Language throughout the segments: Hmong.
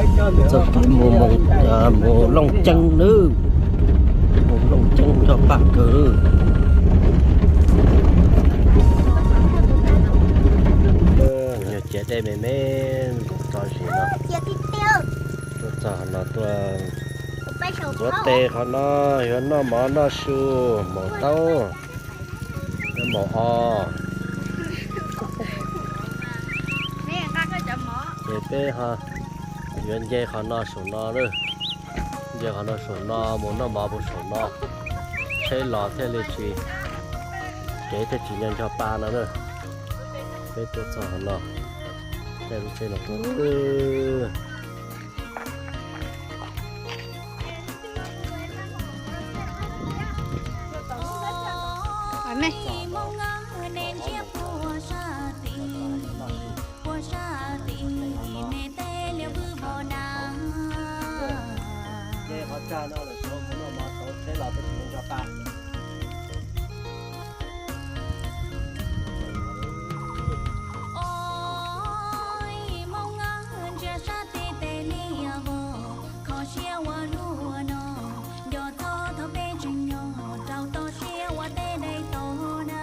Txoj kev mus, mus Looj Ceeb nawb, mus Looj Ceeb nrog paj kawg. Nyuag ciav dej me me nkaus tso zis no. Tuaj txog no tuaj ntxuav tes qhov no, yuav noj mov noj su, maum taub, yuav maum os. Ces peb ho yuav nce qhov no saum no na, nce qhov no saum no mus noj mov puag saum no, tsheb los thiaj li tsis, kev thiaj tsis nco nco pa no na. Peb tuaj txog qhov no, caij lub tsheb no tuaj. Kho siab ua luaj no, nco txog thaum peb tseem nyob, rau toj siab ua tej daim tod na.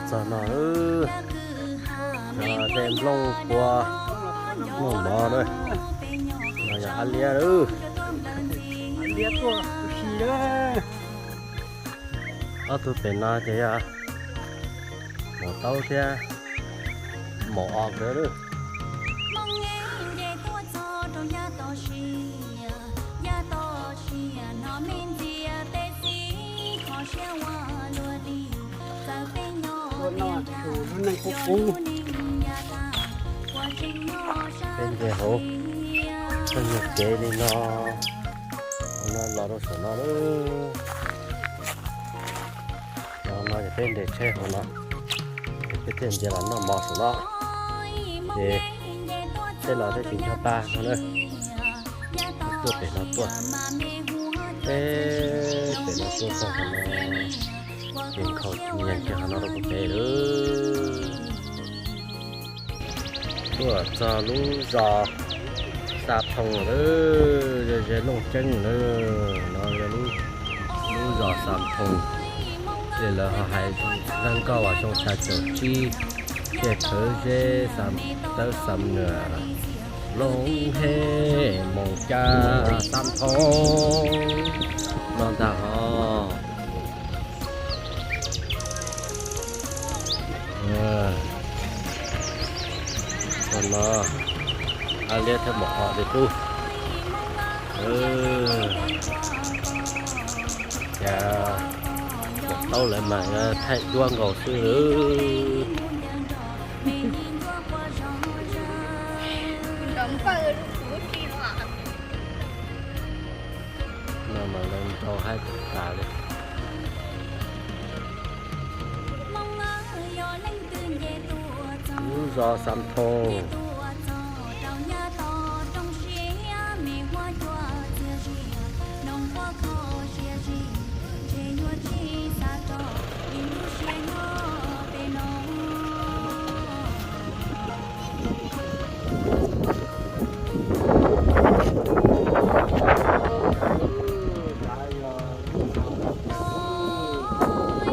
Txog no, dej nplooj pua, nplooj mov na, no yog ab liab lawm. Ob tug pem no ces yog maum taub thiab maum os nkawd lawm. Peb nce hauv, peb nce hauv, peb nce kev li no, no los rau saum no lawm. Los no ces peb nres tsheb hauv no, ces peb thiaj nce los noj mov saum no. Ces tej los thiaj tsis nco pa no na. Tuaj pem no tuaj, peb pem no tuaj txog qhov no, ces nkhaus nyeeg kiag qhov no rau pem lawm. Tuaj txog lub zos Xa Thoo lawm, ze ze Looj Ceeb lawm, no yog lub zos Xa Thoo, ces lawv ho hais zaj nkauj uas xyoo xya caum tsib, Tiaj Thawv Zeb Xa Tawb Xa Nuam, Looj Hej Moos Ca Xa Thoo no ntag hos. Qhov no ab liab thiab maum os li qub. Cas maum taub lawv mas yuav thaij duab nkaus xwb. No mas lawv nrau haib tas tas li. Lub zos Xa Thoo.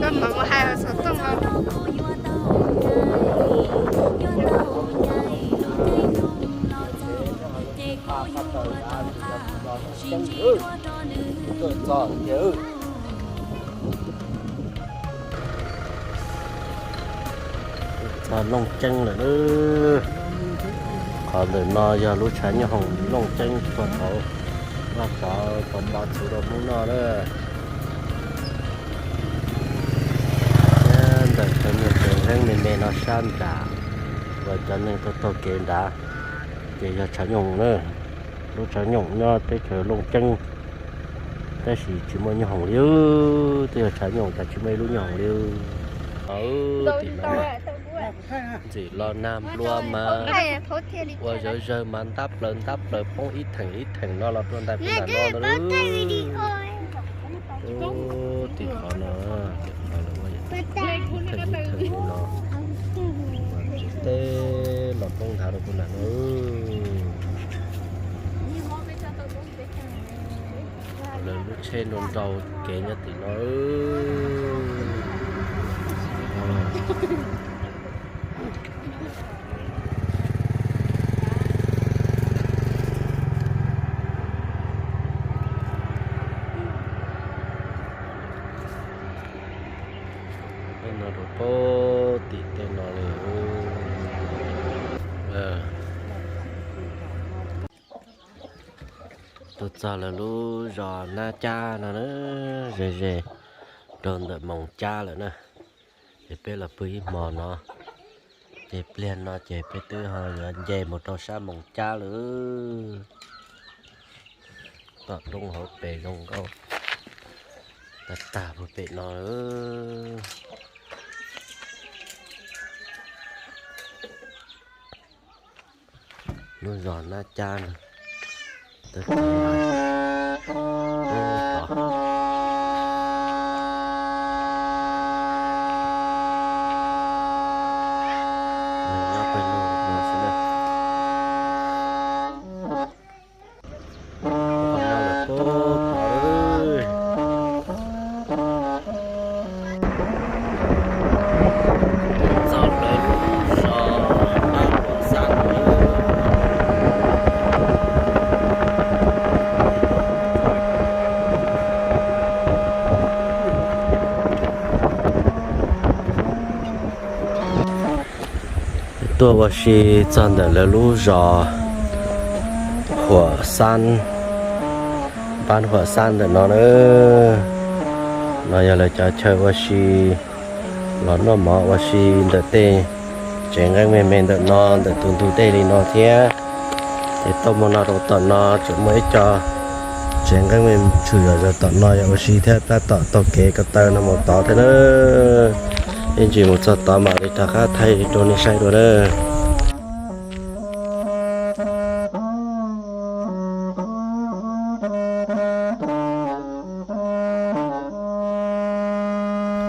Koj mam mus hais xov tooj os. Txog Looj Ceeb lawm. Qhov ntawm no yog lub tshav nyooj hoom Looj Ceeb txog thaum Vaj Pov pov txhuv rau Hmoob noj na. Thiab ntawm cov niag tsev nqeeb me me no sab nram uas cov neeg tuaj taug kev nrad ces yog tshav nyooj hoom na. Lub tshav nyooj hoom nyob teb chaws Looj Ceeb, tab sis tsis muaj nyooj hoom li. Twb yog tshav nyooj hoom cas tsis muaj ib lub nyooj hoom li. Tim no Ntxim los nag nplua mas ua zawv zawg mas ntab plaws ntab plaws poob ib theem ib theem no los rau ntais puag nram no na. Tim qhov no, tim qhov lawv ua theem ib theem no, teb los poob nthav rau puag nram no. Lawv lub tsheb nrau nrau kev nyob tim no. Tej no rau pem tim tej no li. Tuaj txog lawv lub zos Nab Cab no na, ze ze rau ntawm Moos Cab lawm na. Ces peb los pw ib hmo no, ces pliag no ces peb twb ho yuav nce mus rau sab Moos Cab lawm. Tom roob hauv pes zoo nkauj tag tag puag pem no. Lub zos Nab Cab no. Tuaj ua si txog ntawm lawv lub zos Huam Xab, Pab Huam Xab ntawm no na. No yog lawv cov chaw ua si los noj mov ua si ntawm tej tsev nqeeb me me ntawm no ntawm tus ntug dej li no thiab. Ces tuaj mus no rau tom no tseem muaj ib co tsev nqeeb me tshwm zom zaws tom no yog ua si thiab tab tom taug kev ko taw no mus tod thiab na. Ib ntsis mus txog tod mam li rov qab thaij rau nej saib dua na.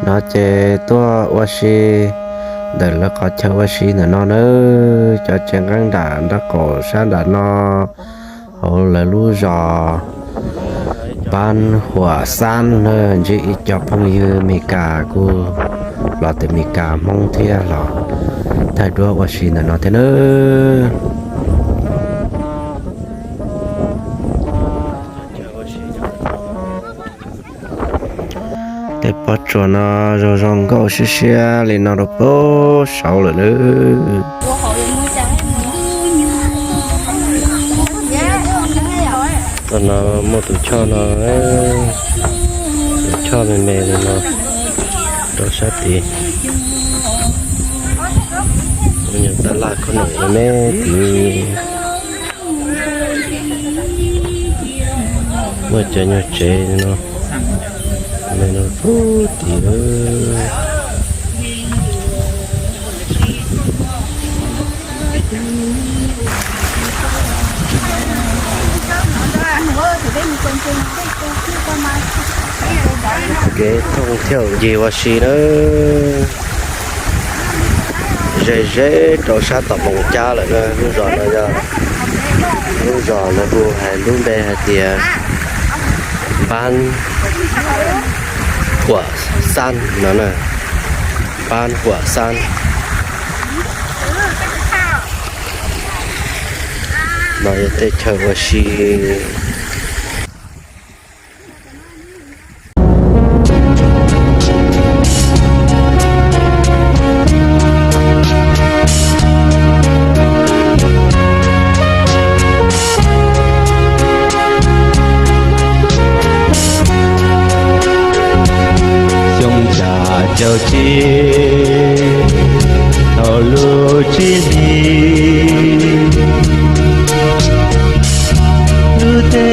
No ces tuaj ua si ntawm lawv qhov chaw ua si ntawm no na, cov tsev nqeeb nram nraub qaum sab nram no, hauv lawv lub zos Pab Huam Xab na. Ntsib ib co phooj ywg Meskas kuj los tim Meskas, Hmoob thiab los thaij duab ua si ntawm no thiab na. Tej pob tsuas no zoo zoo nkauj siab siab li no rau pem saud lawm na. Tam no muaj tus choj no, tus choj me me li no rau sab tid. Nyuag tab laj khob noom me me tid. Muaj cov nyuag tsev no, me no pub tim. Kev thooj thiab ncig ua si na. Ze ze rau sab tom Moos Cab lawm na. Lub zos no yog lub zos lawv hu hais lub npe hais tias Pab Huam Xab no na. Pab Huam Xab. No yog tej chaw ua si. Xyoo xya caum tsib, thaum lub tsib hlis, lub teb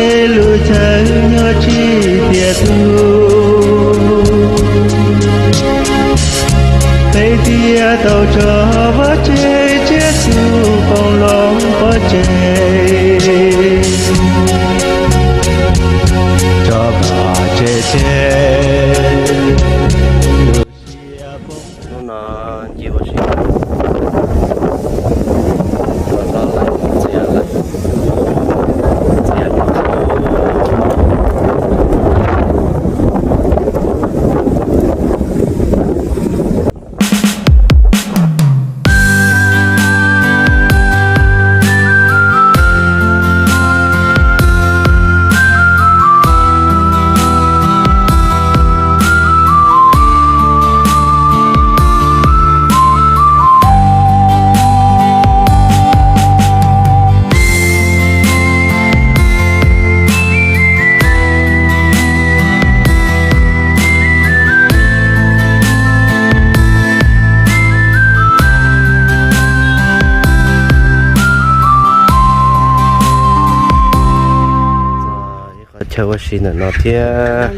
Ua si ntawm no thiab,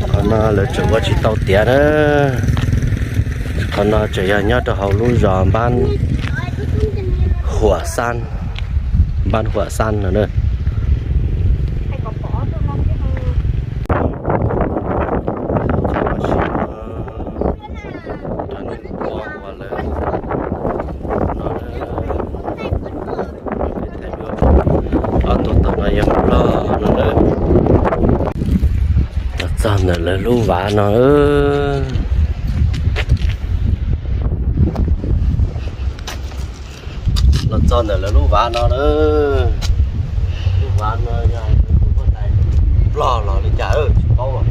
qhov no lawv tseem ua tsis tau tiav na. Qhov no tseem yog nyob rau hauv lub zos Npab Huam Xab, Npab Huam Xab no na. Ob tug tom no yog Nplog no na. Los txog ntawm lawv lub vaj no. Los txog ntawm lawv lub vaj no na. Lub vaj no yog Nplog los li cas tsis paub.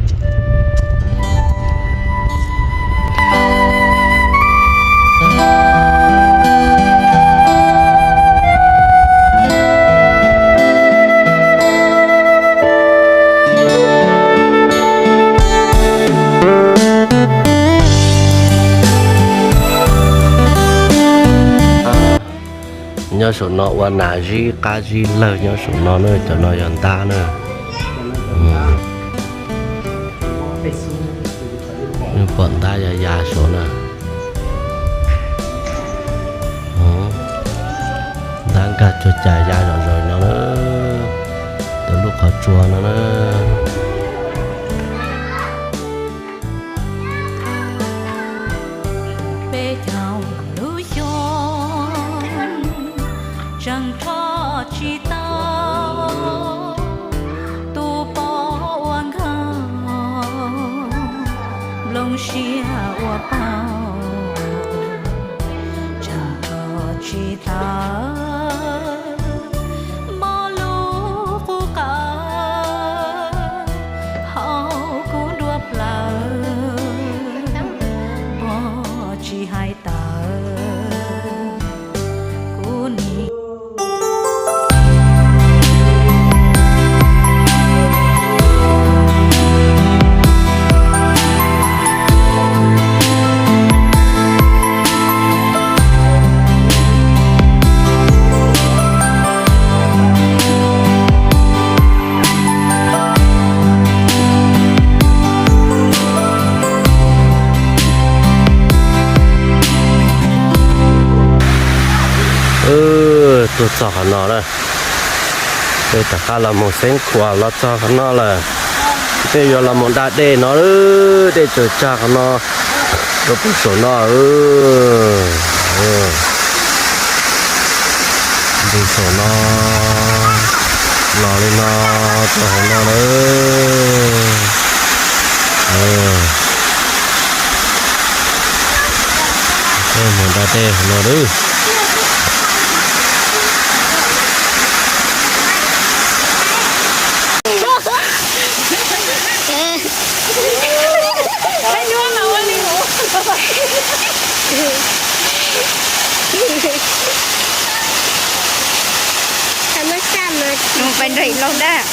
Nyob saum no ua nas zib qab zib lawg nyob saum no na, cov no yog ntab na. Pom ntab ya ya saum na. Ntab nkag tsuag cas ya zom zaws no na, ntawm lub qhov tsua no na. Peb caug lub xyoo tseem rho tsis tau tus poj ua nkauj, nplooj siab ua paug tseem rho tsis tau, mob lub qub qab hauv kuv nruab plawv, pog tsis hais tawm kuv nim. Tuaj txog qhov no lawm, peb rov qab los mus Xeev Khuam los txog qhov no lawm. Peb yuav los mus da dej no, dej tsaws tsag qhov no, rau pem saum no. Pem saum no, los li no, txog qhov no lawm. Mus da dej qhov no lawm. Mus pais nrog Ib Lauj dab,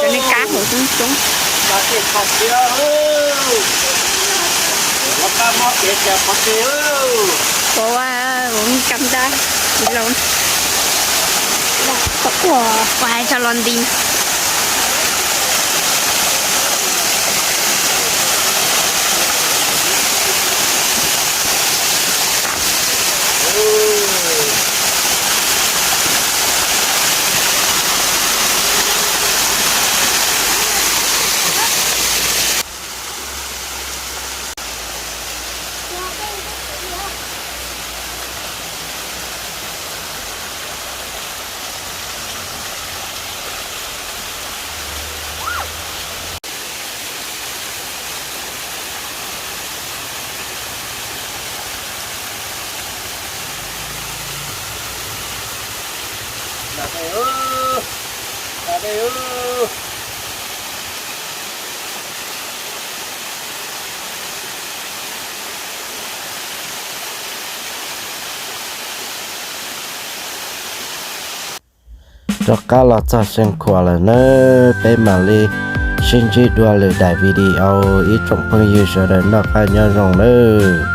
cov niag kab hauv coob coob. Ua, ua kam dab Ib Lauj, ua hais tso los nti. Rov qab los txog Xeev Khuam lawm nawb, peb mam li sib ntsib dua lwm daim video, ib tsoom phooj ywg sawv daws noj qab nyob zoo nawb.